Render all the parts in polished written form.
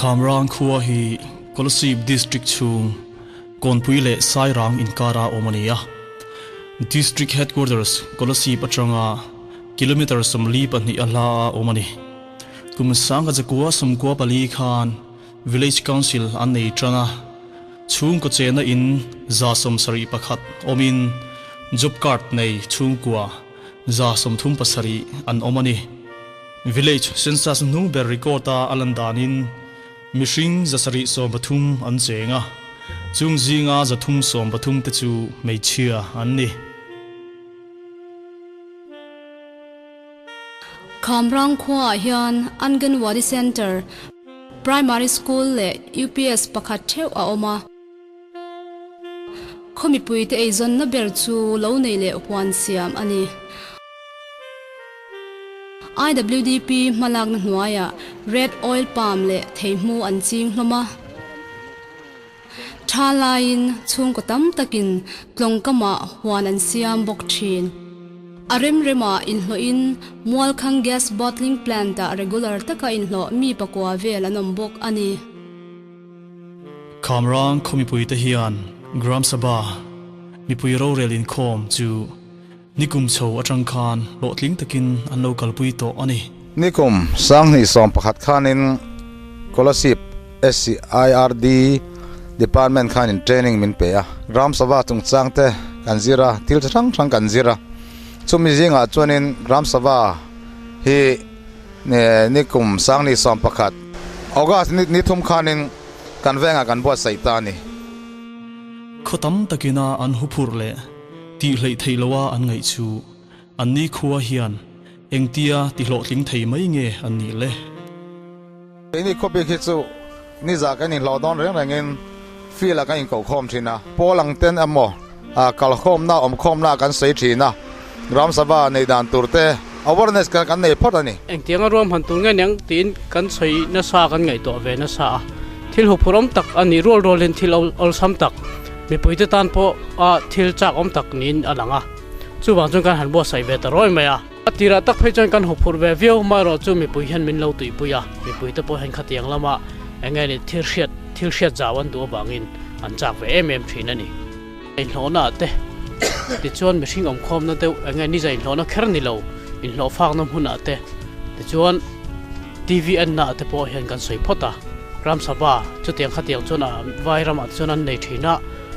Khamrang khua hi Kolasib District chhung Kawnpui leh Sairang inkara awm a ni a. District Headquarters Kolasib atanga kilometre 42 a hla a awm a ni. Kum sangkachakua 94 khan Village Council an nei tan a, chhungkaw chena in 71 awmin job card nei chhungkua 37 an awm a ni. Village Census hnung ber record a a lan danin mihring 713 an cheng a, chung zinga 313 te chu hmeichhia an ni. Khamrang khuaah hian Anganwadi Centre, Primary School leh UPS pakhat theuh a awm a. Khaw mipuite eizawnna ber chu lo nei leh huan siam a ni. IWDP hmalakna hnuaiah Red Oil Palm leh theihmu an ching hlawm a. Tha laiin chhungkaw tam takin tlawngkamah huan an siam bawk thin. A remremah inhlawhin Mualkhang Gas Bottling Plant-ah regular taka inhlawh mi pakua vel an awm bawk a ni. Khamrang khaw mipuite hian Gram Sabha mipui rorel inkhawm chu nikum chho atang khan hlawhtling takin an lo kalpui tawh a ni. Nikum 2011 khanin Kolasib SCIRD Department khanin training min pe a, Gram Sabha chungchang te kan zir a, thil chi hrang hrang kan zir a. Chumi zingah chuanin Gram Sabha hi nikum 2011 August ni thum khanin kan vengah kan buatsaih ta a ni. Khaw tam takina an huphurh leh tih hleih theih loha an ngaih chu an ni khua hian engtia ti hlawhtling thei mai nge an nih le? Keini khawpik hi chu nizah kan inhlawh dawn reng rengin field ah kan inkohkhawm thin a, pawl ang ten emaw kalkhawmna awmkhawmna kan sawi thin a, Gram Sabha neih dan tur te awareness kan kan nei phawt a ni. Engtianga ruam han tur nge niang tiin kan sawi nasa kan ngaihtuah ve nasa a, thil huphurh awm tak a nih rual rualin thil awlsam tak mipuite tan pawh a thil chak awm tak niin a lang a, chuvang chuan kan han buatsaih ve ta rawi mai a. A tirah tak phei chuan kan huphurh ve viau amaherawh chu mipui hian min lo tuipui a, mipuite pawh hian khatiang lama eng nge ni thil hriat thil hriat zau an duh avangin an chak ve em em thin a ni. Inhlawhna ah te tichuan mihring awmkhawmna deuh eng nge ni za inhlawhna kher ni lo inhlawhfakna hmunah te tichuan TV enna ah te pawh hian kan sawi phawt a, Gram Sabha chutiang khatiang chuan a vai ramah te chuan an nei thin a,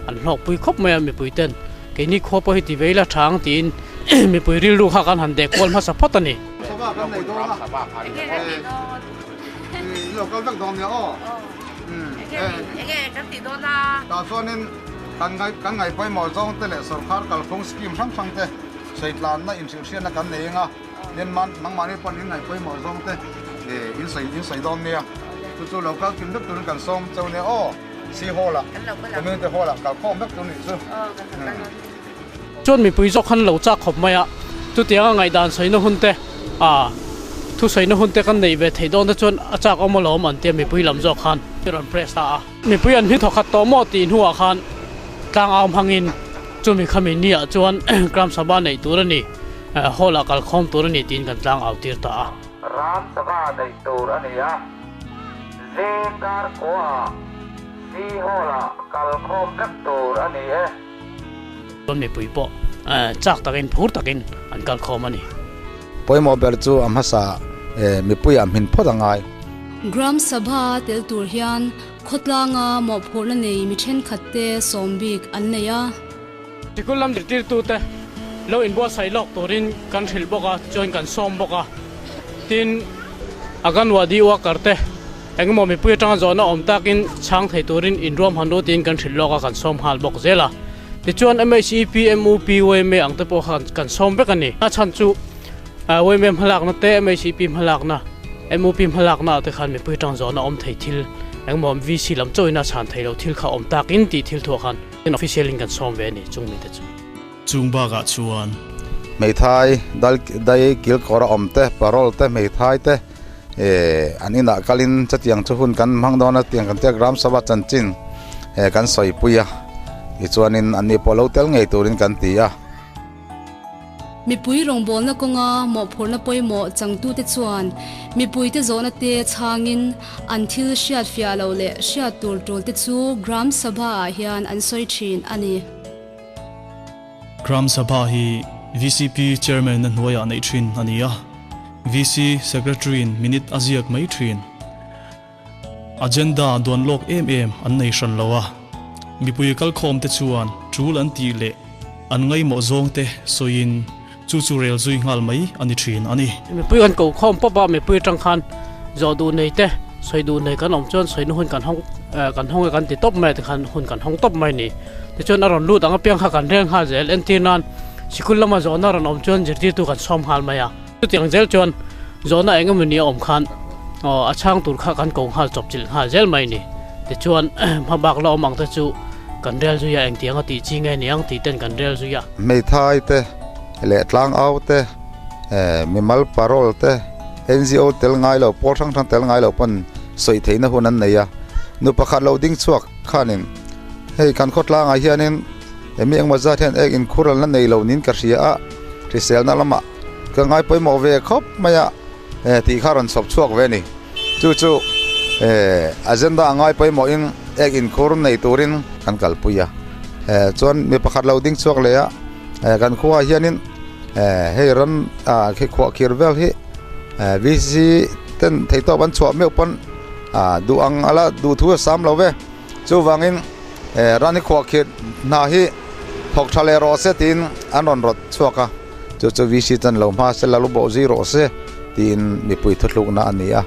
an hlawkpui khawp mai a mipui ten. Keini khua pawh hi ti vei la thang tiin mipui rilru kha kan han deh kual hmasa phawt a ni. Chuan mipui zawk khan lo chak khawp mai a, chutianga ngaihdan sawina hun te, ah thusawina hun te kan neih ve theih dawn te chuan a chak awm alawm an tia mipui lam zawk khan i rawn press ta a. Mipui an hmi thawkhat tawh maw tih hnuah khan tlangau hmangin chumi khami niah chuan Gram Sabha neih tur a ni, hall ah kalkhawm tur a ni tiin kan tlangau tir ta a. Ram Sabha neih tur a ni a. Zing dar kuaah Sea Hall-ah kal khawm vek tur a ni e. Chuan mipui pawh chak takin phur takin an kal khawm a ni. Pawimawh ber chu a hmasa mipuiah hmin phawt a ngai. Gram Sabha tel tur hian khawtlanga mawhphurhna nei mi thenkhatte sawm bik an nei a. Sikul lam zirtirtute lo inbuatsaih lawk turin kan hrilh bawk a, tichuan kan sawm bawk a. Tin, Anganwadi worker te engemaw mipui atanga zawhna awm takin chhang thei turin inruam han ru tiin kan hrilh lawk a, kan sawm nghal bawk zel a. Tichuan MHEP, MUP, YMA ang te pawh kha kan sawm vek a ni. A chhan chu YMA hmalakna te, MHEP hmalakna, MUP hmalakna ah te khan mipui atang zawhna awm thei thil engemaw VC lam chauhin a chhan thei lo thil kha awm takin tih thil thuah khan Official in kan sawm ve a ni chung mite chu. Chung bakah chuan Hmeithai dal dai kil kawr a awm te, parole te, hmeithai te eh an inah kalin chutiang chu hun kan hmang dawn a tiang kan tia Gram Sabha chanchin eh kan sawipui a tichuanin anni pawh lo tel ngei turin kan ti a. Mipui rawngbawlna kawnga mawhphurhna pawimawh changtute chuan mipuite zawhna te chhangin an thil hriatfiah loh leh hriat tur tulte chu Gram Sabha-ah hian an sawi thin a ni. Gram Sabha hi vcp Chairman-a hnuaiah neih thin a ni a, VC Secretary-in minute a ziak mai thin. Agenda duan lawk em em an nei hran lo a, mipui kalkhawmte chuan tul an tih leh an ngaihmawh zawngte sawiin chu chu rel zui nghal mai a ni thin a ni. Mipui kan ko khawm pawp a, mipui atang khan zawh duh nei te, sawi duh nei kan awm chuan sawina hun kan hawng kan hawng e kan ti tawp mai a tikhan hun kan hawng tawp mai a ni. Tichuan a rawn lut ang apiang kha kan rel nghal zel, entir nan sikul lama zawhna rawn awm chuan zirtirtu kan sawm nghal mai a. Chutiang zel chuan zawhna eng emaw ni a awm khan aw a chhang tur kha kan ko nghal chawp chilh nghal zel mai ni. Tichuan hmabak la awm ang te chu kan rel zui a, engtiang a tih chi nge ni ang tih ten kan rel zui a. Hmeithai te leh tlangau te, mimal parole te, NGO tel ngai lo, pawl hrang hrang tel ngai lo pawn sawi theihna hun an nei a. Nu pakhat lo ding chhuak khanin hei kan khawtlangah hianin mi engmaw zat hian ek inkhuralna nei lo niin ka hria a, hriselna lamah Ka ngai pawimawh ve khawp mai a, tih kha rawn chhawp chhuak ve a ni. Chu chu agenda a ngai pawimawhin ek inkhur nei turin kan kalpui a. Chuan mi pakhat lo ding chhuak leh a, kan khuaah hianin hei ram khi khuahkhir vel hi VC ten theihtawp an chhuah meuh pawn duh ang ala duh thu a sam lo ve. Chuvangin ran hi khuahkhir hna hi thawk tha leh rawh se tiin an rawn rawt chhuak a. Chu chu VC chan lo hma se la lu bawh zui rawh se tiin mipui thuthlukna a ni a.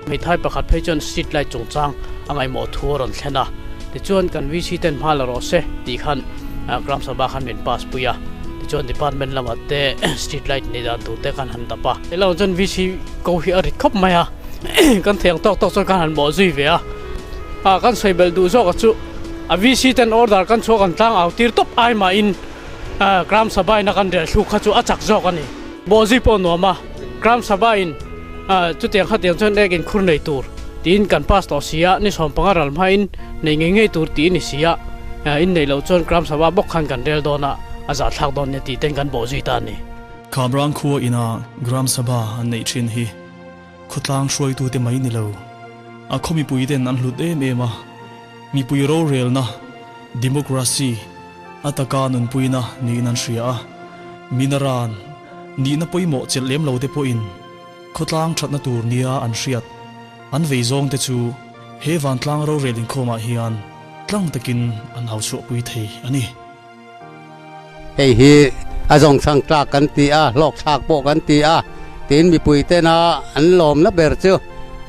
Hmeithai pakhat phei chuan street light chungchang a ngaihmawh thu a rawn thlen a, tichuan kan VC ten hma la rawh se tih khan Gram Sabha khan min pass pui a, tichuan department lamah te street light nei dan tur te khan han dap a. Helam chuan VC ko hi a rit khawp mai a, kan thei ang tawk tawk chuan khan han bawh zui ve a, kan sawi belh duh zawk a chu a VC ten order kan chhuak an tlang au tir tawp ai mahin Gram Sabha in a kan rel thluk kha chu a chak zawk a ni. Bawhzui pawh nuam a, Gram Sabha in chutiang khatiang chuan ek inkhur nei tur tiin kan pass tawh si a, ni 15 ral hmain nei ngei ngei tur tiin ni si a, in neih loh chuan Gram Sabha bawk khan kan rel dawn a, a zahthlak dawn nia tih ten kan bawhzui ta a ni. Khamrang khua ina Gram Sabha an neih thin hi khawtlang hruaitute mai ni lo, a khaw mipuiten an hlut em em a, mipui rorelna, democracy, A taka nunpuina niin an hria a, minaran nihna pawimawh chelh lem lo te pawhin khawtlang thatna tur nia an hriat an vei zawng te chu he vantlang rorel inkhawmah hian tlang takin an hau chhuahpui thei a ni. Hei hi a zawngchhang tlak kan ti a, hlawkthlak pawh kan ti a, tiin mipui tena an lawmna ber chu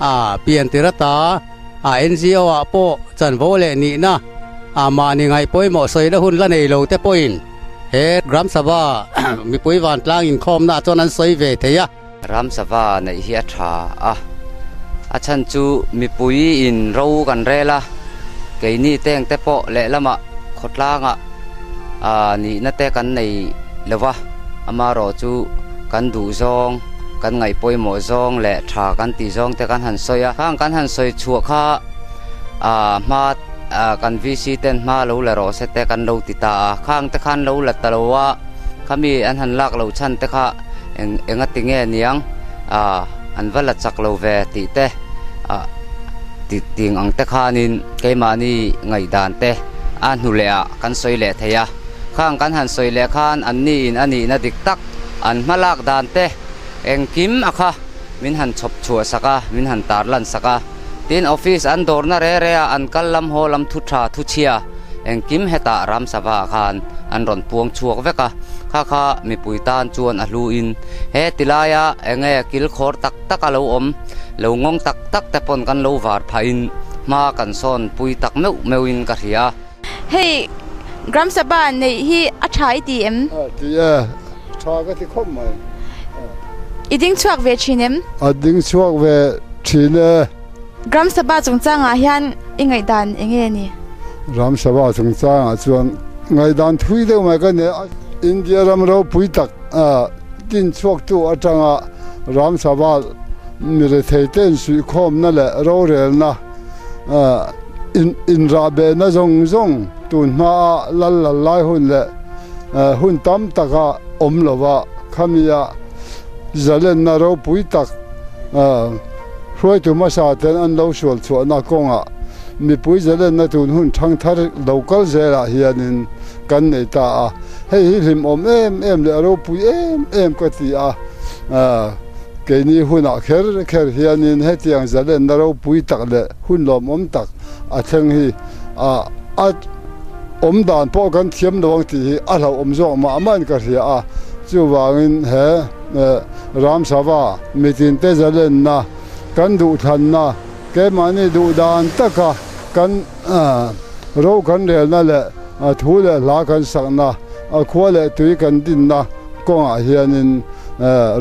a pian tir ata A NGO ah pawh chanvo leh nihna a mahni ngaih pawimawh sawina hun la nei lo te pawhin he Gram Sabha mipui vantlang inkhawmna ah chuan an sawi ve thei a. Ram Sabha neih hi a tha a, a chhan chu mipui in ro kan rel a, keini teng te pawh lehlamah khawtlangah nihna te kan nei lo va, amaherawh chu kan duh zawng, kan ngaih pawimawh zawng leh tha kan tih zawng te kan han sawi a, khang kan han sawi chhuah kha ah hma ah kan VC ten hma lo la rawh se te kan lo ti ta a, khang te khan lo la ta lo a, khami an han lak loh chhan te kha eng enga ti nge niang ah an va la chak lo ve tih te ah tih ting ang te khanin keimahni ngaihdan te a hnu leh ah kan sawi leh thei a, khang kan han sawi leh khan an niin a nihna dik tak An hmalak dan te engkim a kha min han chhawp chhuah sak a, min han tar lan sak a. Tin, office an dawrna re re a an kal lam haw lam thu tha thu chhia engkim hetah Ram Sabha ah khan an rawn puang chhuak vek a. Kha kha mipui tan chuan a hlu in he ti laia enge kil khawr tak tak a lo awm, lo ngawng tak tak te pawn kan lo var phah in hma kan sawn pui tak meuh meuh in ka hria. Hei Gram Sabha neih hi a tha i ti em? A ti e, tha ka ti khawp mai. I ding chhuak ve thin em? A ding chhuak ve thin e. Gram Sabha chungchangah hian i ngaihdan eng nge ni? Gram Sabha chungchangah chuan ngaihdan thui deuh mai ka nei a. India ram ropui tak. Din chhuaktu atanga Ram Sabha miretheite'n suihkhawmna leh rorelna inrahbehna zawng zawng tun hmaa lal lal lai hun leh hun tam taka awm lova khamia zalenna ropui tak hruaitu hmasa ten an lo sual chhuahna kawngah mipui zalenna tun hun thangthar lo kal zelah hianin kan nei ta a. Hei hi hlimawm em em leh ropui em em ka ti a, keini hunah kher kher hianin hetiang zalenna ropui tak leh hun lawmawm tak a thleng hi a awm dan pawh kan thiam lo ang tih hi a hlauhawm zawk mah mahin ka hria a, chuvangin he Ramsava mitinte zalenna kan duhthlanna keimahni duh dan taka kan Ro kan relna leh thu leh hla kan sakna, khua leh tui kan dinna kawngah hianin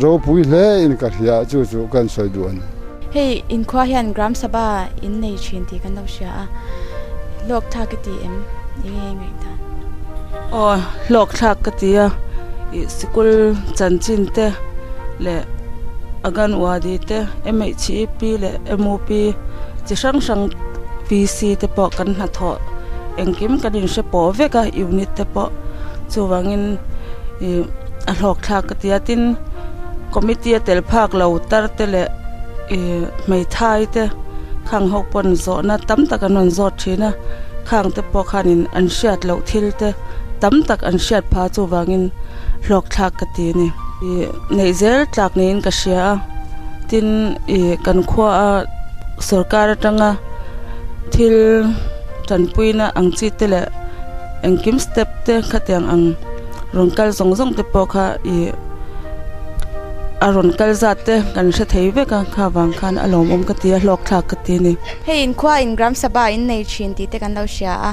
ropui hlein ka hria, chu chu kan sawi duh a ni. Hei inkhua hian Gram Sabha in nei thin tih kan lo hria a, hlawk thlak ka ti em? Enge i ngaihdan? Aw, hlawk thlak ka ti a, ih sikul chanchin te leh Anganwadi te, MHEP leh MUP chi hrang hrang VC te pawh kan hnathawh engkim kan inhre pawh vek a unit te pawh chuvangin ih a hlawk thlak ka ti a tin committee a tel phak lo tar te leh ih hmeithai te khang ho pawn zawhna tam tak an rawn zawt thin a khang te pawh khanin an hriat loh thil te tam tak an hriat phah chuvangin hlawk thlak ka ti a ni. Ih neih zel tlak niin ka hria a tin ih kan khua a sorkar atanga thil tanpuina ang chi te leh engkim step te khatiang ang rawn kal zawng zawng te pawh kha ih a rawn kal zat te kan hre thei vek a kha vang khan a lawmawm ka ti a hlawk thlak ka ti a ni. Hei inkhua in Gram Sabha in nei thin tih te kan lo hria a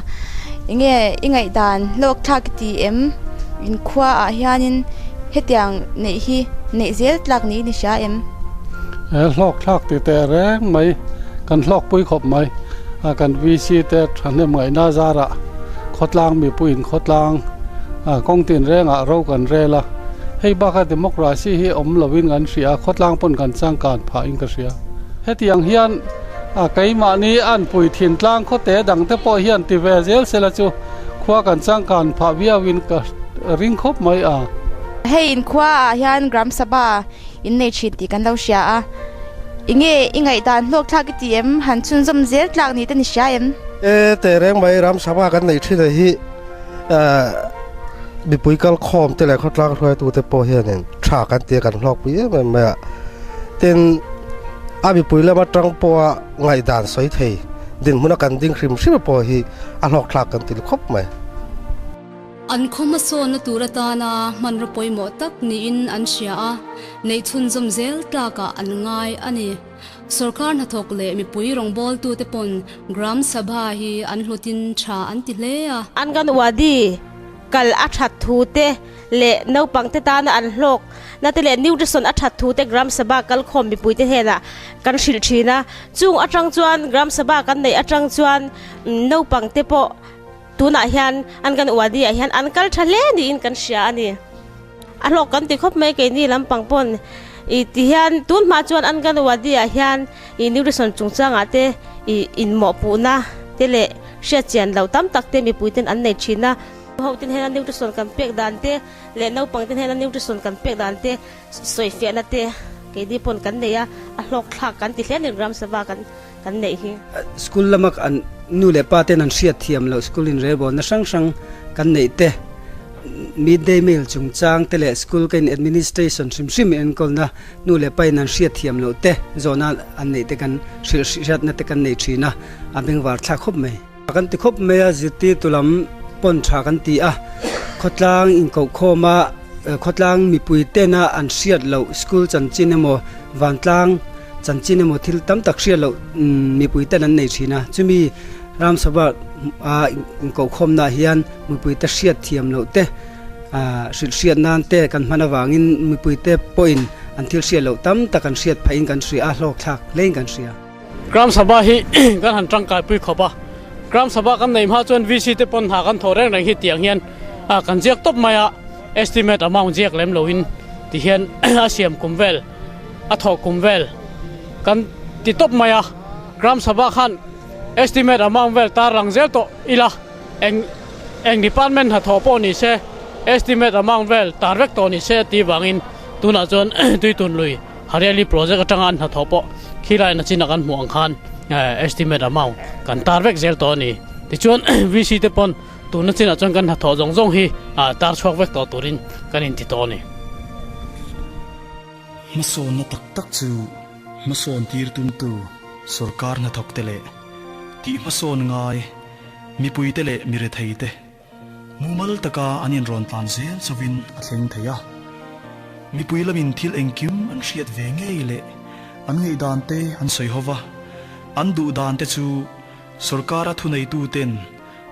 enge i ngaihdan hlawk thlak i ti em inkhua ah hianin hetiang neih hi neih zel tlak niin i hria em? He hlawk thlak ti teh reng mai, kan hlawkpui khawp mai. Kan VC te thahnem ngaihna zarah khawtlang mipuiin khawtlang kawng tinrengah ro kan rel a. Hei baka democracy hi awm lovin kan hria a, khawtlang pawn kan changkan phah in ka hria. Hetiang hian keimahni anpui thintlang khawte dangte pawh hian ti ve zel sela chu khua kan changkan phah viauin ka ring khawp mai a. Hei inkhua ah hian Gram Sabha In nei thin tih kan lo hria a, enge i ngaihdan hlawk thlak i ti em? Han chhunzawm zel tlak ni te ni hria em? E teh reng mai ram sava kan nei thin a hi mipui kal khawm te leh khawtlang hruaitu te pawh hianin tha kan tia kan hlawkpui em em mai a, tin a mipui lam atang pawha ngaihdan sawi thei dinhmuna kan ding hrim hrim pawh hi a hlawk thlak kan ti khawp mai. An khaw hmasawnna tur atana hmanraw pawimawh tak niin an hria a, neih chhunzawm zel tlakah an ngai a ni. Sorkar hnathawk leh mipui rawngbawltute pawn Gram Sabha hi an hlutin tha an ti hle a. Anganwadi kal a that thu te leh naupangte tana an hlawk na te leh nutrition a that thu te Gram Sabha kalkhawm mipuite hnenah kan hrilh thin a. Chung atang chuan Gram Sabha kan neih atang chuan naupangte pawh Tunah hian an kan uadi ah hian an kal tha hle niin kan hria a ni. A hlawk kan ti khawp mai keini lampang pawn i ti hian tun hma chuan an kan uadi ah hian i nutrition chungchangah te i inmawhpuhna te leh hriatchian loh tam tak te mipui ten an nei thin a. Ho ten hian nutrition kan pek dan te leh naupang ten hian nutrition kan pek dan te sawifiahna te keini pawn kan nei a, a hlawk thlak kan ti hle a ni Gram Sabha kan kan neih hi. School lama an nu leh pa ten an hriat thiam loh school in relbawnna hrang hrang kan neih te, midday meal chungchang te leh school ka in administration hrim hrim enkawlna nu leh pa in an hriat thiam loh te zawhna an neih te kan hrilh hriatna te kan nei thin a, a bengvar thlak khawp mai. Kan ti khawp mai a, zirtirtu lam pawn tha kan ti a, khawtlang inkohkhawm a, khawtlang mipui tena an hriat loh school chanchin emaw vantlang chanchin emaw thil tam tak hriat loh mipui ten an nei thin a, chumi Ram Sabha a inkohkhawmna ah hian mipui te hriat thiam loh te hrilh hriat nan te kan hman avangin mipui te pawhin an thil hriat loh tam tak an hriat phahin kan hria a, hlawkthlak hlein kan hria. Gram Sabha hi kan han tangkai pui khawp a, Gram Sabha kan neih hma chuan VC te pawn hna kan thawh reng reng hi tiang hian kan ziak tawp mai a. Estimate amount ziak lem loin ti hian a siam kum vel, a thawh kum vel kan ti tawp mai a. Gram Sabha khan estimate amount vel tar lang zel tawh ila eng eng department hnathawh pawh ni se estimate amount vel tar vek tawh ni se tih vangin tunah chuan Tuitun lui Hariali project atanga an hnathawh pawh khilai na chin a kan hmuh ang khan estimate amount kan tar vek zel tawh a ni. Tichuan VC te pawn tuna chinah chuan kan hnathawh zawng zawng hi tar chhuak vek tawh turin kan inti tawh a ni. Hmasawnna tak tak chu hmasawn tir tumtu sorkar hnathawk te leh tih hmasawn ngai mipuite leh miretheite Mumal taka an inrawn tlan zel chauhin a thleng thei a. Mipui lamin thil engkim an hriat ve ngei leh an ngaihdan te an sawi ho va, an duh dan te chu sorkara thuneituten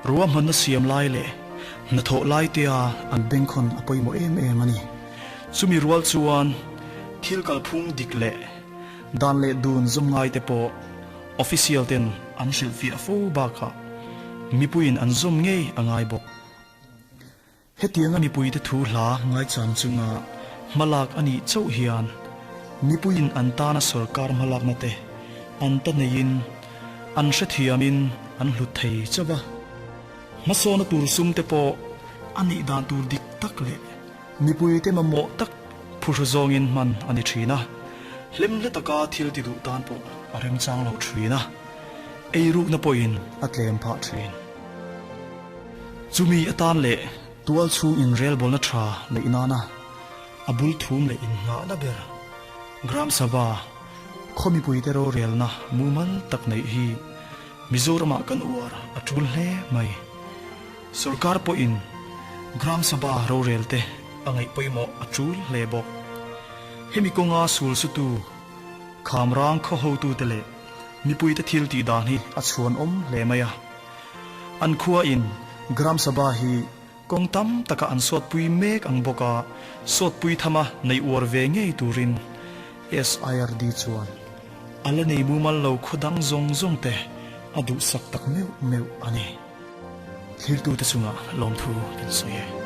ruahmanna siam lai leh hnathawh lai tea an bengkhawn a pawimawh em em a ni. Chumi rual chuan thil kalphung dik leh dan leh dun zawm ngai te pawh Official ten an hrilhfiah fo bakah mipuiin an zawm ngei a ngai bawk. Hetianga mipuite thu hla ngaichang chunga hmalak a nih chauh hian mipuiin an tana sorkar hmalakna te an ta neiin an hrethiamin an hlut thei chauh a. Hmasawna tur sum te pawh a nih dan tur dik tak leh mipuite mamawh tak Phuhru zawngin hman a ni thin a, hlimhle taka thil ti duh tan pawh a remchang lo thin a, eirukna pawhin a tlem phah thin. Chumi atan leh tual chhung inrelbawlna tha neih nana a bul thum leh innghahna ber Gram Sabha khaw mipuite rorelna mumal tak neih hi Mizoramah kan uar a tul hle mai. Sorkar pawhin Gram Sabha rorelte a ngaih pawimawh a tul hle bawk. Hemi kawnga sul sutu Khamrang khaw hotute leh mipuite thil tih dan hi a chhuanawm hle mai a. An khuain Gram Sabha hi kawng tam taka an sawtpui mek ang bawk a, sawtpui thama nei uar ve ngei turin SIRD chuan a la nei mumal lo khaw dang zawng zawng te a duhsak tak meuh meuh a ni. Thlirtute chungah lawmthu kan sawi e.